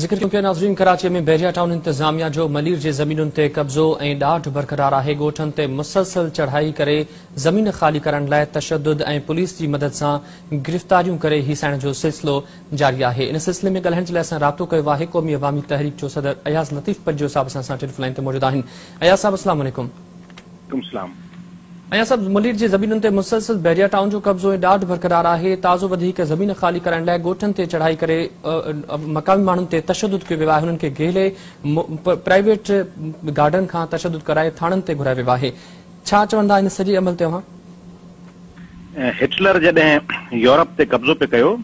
ذڪر ڪيون پيا ناظرين ڪراچي ۾ بحريا ٽائون انتظاميا جو ملير جي زمينن تي قبضو ۽ ڏاڍ برقرار آهي. ڳوٺن تي مسلسل چڙهائي ڪري زمين خالي ڪرڻ لاء تشدد ۽ پوليس جي مدد سان گرفتاريون ڪري هيسائڻ جو سلسلو جاري آهي. ان سلسلي ۾ ڳالهائڻ جي لاء اسان رابطو ڪيو آهي قومي عوامي تحريڪ جو صدر اياز لطيف پليجو صاحب اسان سان ٽيليفون لائين تي موجود آهن. اياز صاحب السلام عليڪم. وعليڪم السلام. اياز صاحب ملير جي زمينن تي مسلسل بحريا ٽائون جو قبضو ۽ ڏاڍ برقرار آهي. تازو وڌيڪ زمين خالي ڪرائڻ لاء ڳوٺن تي چڙهائي ڪري مقامي ماڻهن تي تشدد ڪيو ويو آهي. هنن کي گهلي پرائيويٽ گارڊن کان تشدد ڪرائي ٿاڻن تي گهرايو ويو آهي. ڇا چوندا ان سڄي عمل تي اوهان؟ هٽلر جڏهن يورپ تي قبضو پئي ڪيو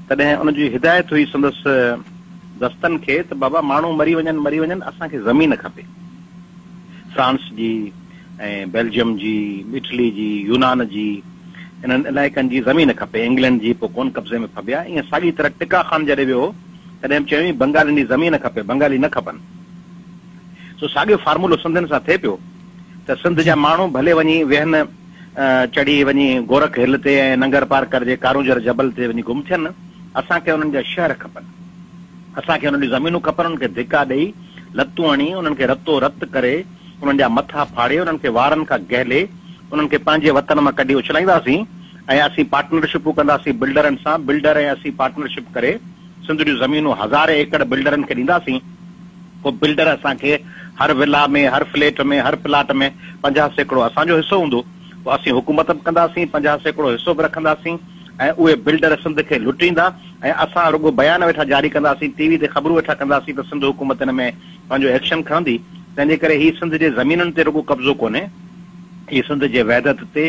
تڏهن ان جي هدايت هئي سندس دستن کي ته بابا ماڻهو مري وڃن مري وڃن اسان کي زمين کپي. فرانس جي ۽ بيلجيم جي، اٽلي جي، يونان جي انهن علائقن جي زمين کپي، انگلينڊ جي پوء ڪونه قبضي ۾ ڦٻيا. ائين ساڳي طرح ٽڪا خان جڏهن ويو هو تڏهن به چيائين بنگالين جي زمين کپي، بنگالي نه کپن. سو ساڳيو فارمولو سنڌين سان ٿئي پيو ته سنڌ جا ماڻهو ڀلي وڃي ويهن چڙهي وڃي گورک هل تي ۽ ننگر پارڪر جي ڪارونجهر جبل تي وڃي گم ٿين، اسان کي انهن جا شهر کپن، اسان کي انهن جون زمينون کپن، انهن کي ڌڪا ڏئي لتون هڻي، انهن کي رتو رت ڪري، انهن جا مٿا ڦاڙي، انهن کي وارن کان گهلي، انهن کي پنهنجي وطن مان ڪڍي اڇلائينداسين ۽ اسين پارٽنرشپون ڪنداسين بلڊرن سان، بلڊر ۽ اسين پارٽنرشپ ڪري سنڌ جون زمينون هزارين ايڪڙ بلڊرن کي ڏينداسين، پوء بلڊر اسان کي هر ولا ۾، هر فليٽ ۾، هر پلاٽ ۾ 50% اسان جو حصو هوندو، پوء اسين حڪومت به ڪنداسين، 50% حصو به رکنداسين ۽ اهي بلڊر سنڌ کي لٽيندا. ۽ اسان رڳو بيان ويٺا جاري ڪنداسين، ٽي وي تي خبرون ويٺا ڪنداسين ته سنڌ حڪومت ان ۾ پنهنجو ايڪشن کڻندي، تنهن جي ڪري هي سنڌ جي زمينن تي رڳو قبضو ڪونهي، هي سنڌ جي وحدت تي،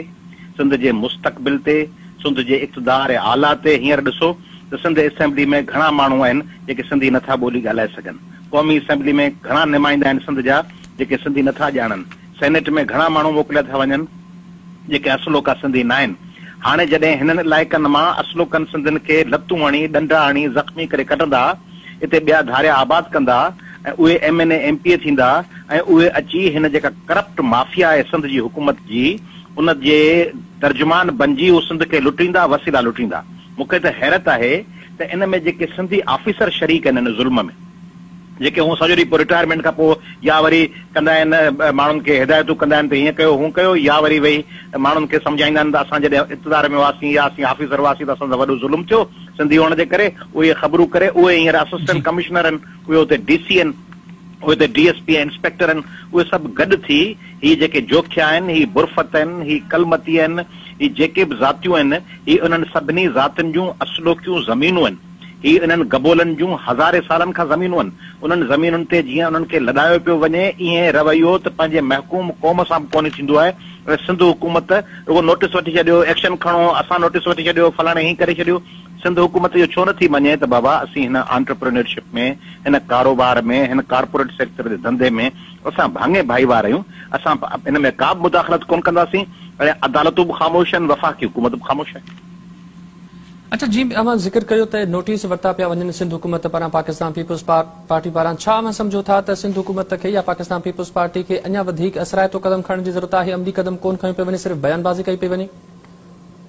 سنڌ جي مستقبل تي، سنڌ جي اقتدار اعليٰ تي، هينئر ڏسو ته سنڌ اسيمبلي ۾ گهڻا ماڻهو آهن جيڪي سنڌي نٿا ٻولي ڳالهائي سگهن، قومي اسيمبلي ۾ گهڻا نمائندا آهن سنڌ جا جيڪي سنڌي نٿا ڄاڻن، سينيٽ ۾ گهڻا ماڻهو موڪليا ٿا وڃن جيڪي اصلوڪا سنڌي ناهن. هاڻي جڏهن هنن علائقن مان اصلوڪن سنڌين کي لتون هڻي، ڏنڊا هڻي، زخمي ڪري ڪڍندا، اتي ٻيا ڌاريا آباد ڪندا ۽ اهي M N A M P A ٿيندا ۽ اهي اچي هن جيڪا ڪرپٽ مافيا آهي سنڌ جي حڪومت جي ان جي ترجمان بنجي هو سنڌ کي لٽيندا، وسيلا لٽيندا. مون کي ته حيرت آهي ته ان ۾ جيڪي سنڌي آفيسر شريڪ آهن ان ظلم ۾. جيڪي هونء سڄو ڏينهن پوء رٽائرمينٽ کان پوء يا وري ڪندا آهن ماڻهن کي هدايتون ڪندا آهن ته هيئن ڪيو هونء ڪيو يا وري ويهي ماڻهن کي سمجهائيندا آهن ته اسان جڏهن اقتدار ۾ هئاسين يا اسين آفيسر هئاسين ته اسان سان وڏو ظلم ٿيو سنڌي هئڻ جي ڪري اهي خبرون ڪري اهي هينئر اسسٽنٽ ڪمشنر آهن اهي اتي ڊي سي آهن اهي اتي ڊي ايس پي ۽ انسپيڪٽر آهن اهي سڀ گڏ ٿي هي جيڪي جوکيا آهن هي برفت آهن هي ڪلمتي آهن هي جيڪي به ذاتيون آهن هي انهن سڀني ذاتين جون اصلوڪيون زمينون آهن. هي انهن گبولن جون هزارين سالن کان زمينون آهن. انهن زمينن تي جيئن انهن کي لڏايو پيو وڃي، ائين رويو ته پنهنجي محڪوم قوم سان به ڪونه ٿيندو آهي. ۽ سنڌ حڪومت رڳو نوٽيس وٺي ڇڏيو، ايڪشن کڻو، اسان نوٽيس وٺي ڇڏيو، فلاڻي هين ڪري ڇڏيو. سنڌ حڪومت اهو ڇو نٿي مڃي ته بابا اسين هن آنٽرپرينيورشپ ۾، هن ڪاروبار ۾، هن ڪارپوريٽ سيڪٽر جي ڌنڌي ۾ اسان ڀاڱي ڀائيوار آهيون، اسان ان ۾ ڪا به مداخلت ڪونه ڪنداسين. ۽ عدالتون به خاموش آهن، وفاقي حڪومت به خاموش آهي. اڇا جيئن اوهان ذڪر ڪيو ته نوٽيس ورتا پيا وڃن سنڌ حڪومت پاران پاڪستان پيپلز پارٽي پاران ڇا اوهان سمجهو ٿا ته سنڌ حڪومت کي يا پاڪستان پيپلز پارٽي کي اڃا وڌيڪ اثرائتو قدم کڻڻ جي ضرورت آهي عملي قدم ڪونه کنيو پيو وڃي صرف بيان بازي ڪئي پئي وڃي؟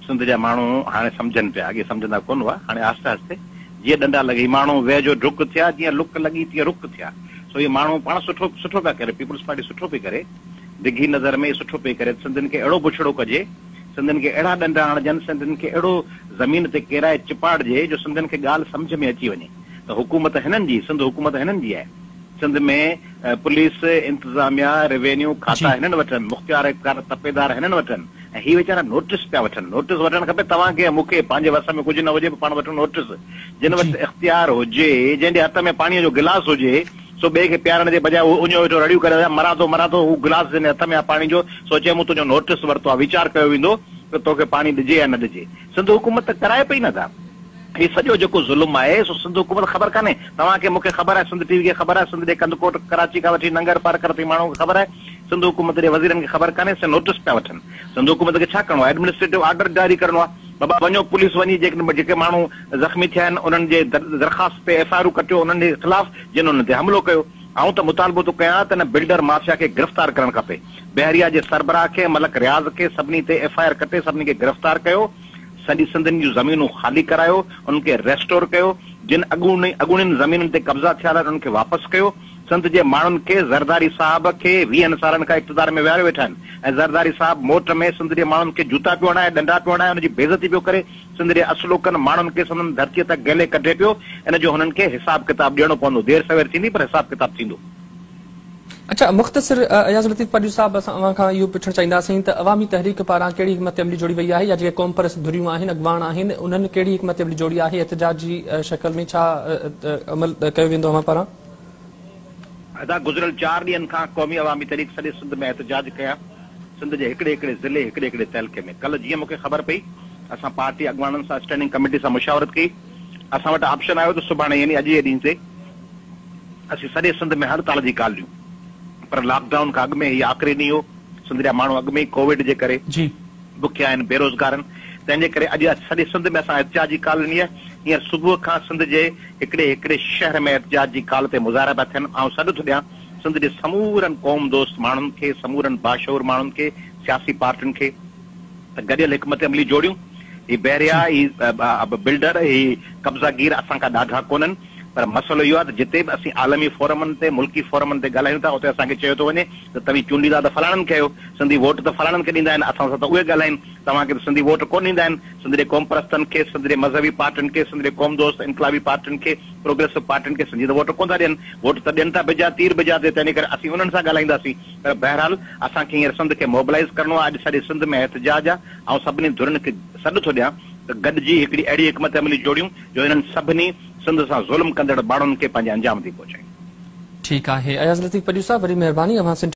سنڌ جا ماڻهو هاڻي سمجهن پيا اڳي سمجهندا ڪونه هئا هاڻي آهستي آهستي جيئن ڏنڊا لڳي هي ماڻهو ويهه جو ڍڪ ٿيا جيئن لڪ لڳي تيئن رڪ ٿيا سو هي ماڻهو پاڻ سٺو سٺو پيا ڪري پيپلز پارٽي سٺو پئي ڪري ڊگهي نظر ۾ سٺو پئي ڪري سنڌين کي اهڙو بڇڙو ڪجي سنڌين کي اهڙا ڏنڊا هڻجن، سنڌين کي اهڙو زمين تي ڪيرائي چپاڙجي جو سنڌين کي ڳالهه سمجهه ۾ اچي وڃي ته حڪومت هنن جي، سنڌ حڪومت هنن جي آهي. سنڌ ۾ پوليس، انتظاميا، روينيو کاتا هنن وٽ آهن، مختيار تپيدار هنن وٽ آهن ۽ هي ويچارا نوٽيس پيا وٺن. نوٽيس وٺڻ کپي توهان کي ۽ مون کي، پنهنجي وس ۾ ڪجهه نه هجي به پاڻ وٺون نوٽيس. جن وٽ اختيار هجي، جنهن جي هٿ ۾ پاڻيء جو گلاس هجي، سو ٻئي کي پيارڻ جي بجاء هو اڃيو ويٺو رڙيون ڪري مران ٿو مران ٿو هو گلاس جنهن هٿ ۾ آ پاڻي جو سو چئي مون تنهنجو نوٽس ورتو آ ويچار ڪيو ويندو ته توکي پاڻي ڏجي يا نه ڏجي سنڌ حڪومت ته ڪرائي پئي نه ٿا هي سڄو جيڪو ظلم آهي سو سنڌ حڪومت خبر ڪانهي توهان کي مونکي خبر آهي سنڌ ٽي وي کي خبر آهي سنڌ جي ڪنڌڪوٽ ڪراچي کان وٺي ننگر پارڪر تائين ماڻهن کي خبر آهي سنڌ حڪومت جي وزيرن کي خبر ڪانهي سي نوٽس پيا وٺن سنڌ حڪومت کي ڇا ڪرڻو آهي ايڊمنسٽريٽو آرڊر جاري ڪرڻو آهي بابا وڃو پوليس وڃي جيڪي ماڻهو زخمي ٿيا آهن انهن جي درخواست تي ايف I آرون ڪٽيو انهن جي خلاف جن انهن تي حملو ڪيو. آئون ته مطالبو ٿو ڪيان ته ان بلڊر مافيا کي گرفتار ڪرڻ کپي. بحريا جي سربراهه کي، ملڪ رياض کي سڀني تي ايف I R ڪٽي سڀني کي گرفتار ڪيو. سڄي سنڌين جون زمينون خالي ڪرايو، انهن کي ريسٽور ڪيو. جن اڳوڻين زمينن تي قبضا ٿيل آهن انهن کي واپس ڪيو. سنڌ جي ماڻهن کي زرداري صاحب کي ويهن سالن کان اقتدار ۾ ويهاريو ويٺا آهن ۽ زرداري صاحب موٽ ۾ سنڌ جي ماڻهن کي جوتا پيو هڻائي، ڏنڊا پيو هڻائي، ان جي بيعزتي پيو ڪري، سنڌ جي اصلوڪن ماڻهن کي سندن ڌرتيء تان گهلي ڪڍي پيو، ان جو هنن کي حساب ڪتاب ڏيڻو پوندو، دير سوير ٿيندي پر حساب ڪتاب ٿيندو. اڇا مختصر اياز لطيف پليجو صاحب اسان اوهان کان اهو پڇڻ چاهينداسين ته عوامي تحريڪ پاران ڪهڙي حڪمت عملي جوڙي وئي آهي يا جيڪي قومپرست ڌريون آهن اڳواڻ آهن انهن ڪهڙي حڪمت عملي جوڙي آهي احتجاج جي شڪل ۾ ڇا عمل ڪيو ويندو اوهان پاران؟ ادا گذريل چار ڏينهن کان قومي عوامي تحريڪ سڄي سنڌ ۾ احتجاج ڪيا سنڌ جي هڪڙي هڪڙي ضلعي هڪڙي هڪڙي تعلقي ۾ ڪلهه جيئن مونکي خبر پئي اسان پارٽي اڳواڻن سان اسٽينڊنگ ڪميٽي سان مشاورت ڪئي اسان وٽ آپشن آيو ته سڀاڻي يعني اڄ جي ڏينهن تي اسين سڄي سنڌ ۾ هڙتال جي ڪال ڏيون پر لاڪ ڊائون کان اڳ ۾ هي آخري ڏينهن هو سنڌ جا ماڻهو اڳ ۾ ئي ڪووڊ جي ڪري بکيا آهن بيروزگار آهن تنهن جي ڪري اڄ سڄي سنڌ ۾ اسان احتجاج جي ڪال ڏني آهي هينئر صبح کان سنڌ جي هڪڙي هڪڙي شهر ۾ احتجاج جي ڪال تي مظاهرا پيا ٿين آئون سڏ ٿو ڏيان سنڌ جي سمورن قوم دوست ماڻهن کي سمورن باشعور ماڻهن کي سياسي پارٽين کي ته گڏيل حڪمت عملي جوڙيون. هي بحريا، هي بلڊر، هي قبضا گير اسان کان ڏاڍا ڪونهن پر مسئلو اهو آهي ته جتي به اسين عالمي فورمن تي، ملڪي فورمن تي ڳالهايون ٿا اتي اسان کي چيو ٿو وڃي ته توهين چونڊيندا ته فلاڻن کي آهيو، سنڌي ووٽ ته فلاڻن کي ڏيندا آهن، اسان سان ته اهي ڳالهائين، توهان کي ته سنڌي ووٽ ڪونه ڏيندا آهن. سنڌ جي قومپرستن کي، سنڌ جي مذهبي پارٽين کي، سنڌ جي قوم دوست انقلابي پارٽين کي، پروگريسو پارٽين کي سنڌي ته ووٽ ڪونه ٿا ڏين، ووٽ ته ڏين ٿا بجا تير بجا تي، تنهنجي ڪري اسين انهن سان ڳالهائينداسين. پر بهرحال اسان کي هينئر سنڌ کي موبلائيز ڪرڻو آهي، اڄ سڄي سنڌ ۾ احتجاج آهي، آئون سڀني ڌرين کي سڏ ٿو ڏيان ته گڏجي هڪڙي اهڙي حڪمت عملي جوڙيون جو هنن سڀني سنڌ سان ظلم ڪندڙ ماڻهن کي پنهنجي انجام تائين پهچايون. ٺيڪ آهي اياز لطيف پليجو صاحب وڏي مهرباني اوهان سنڌ.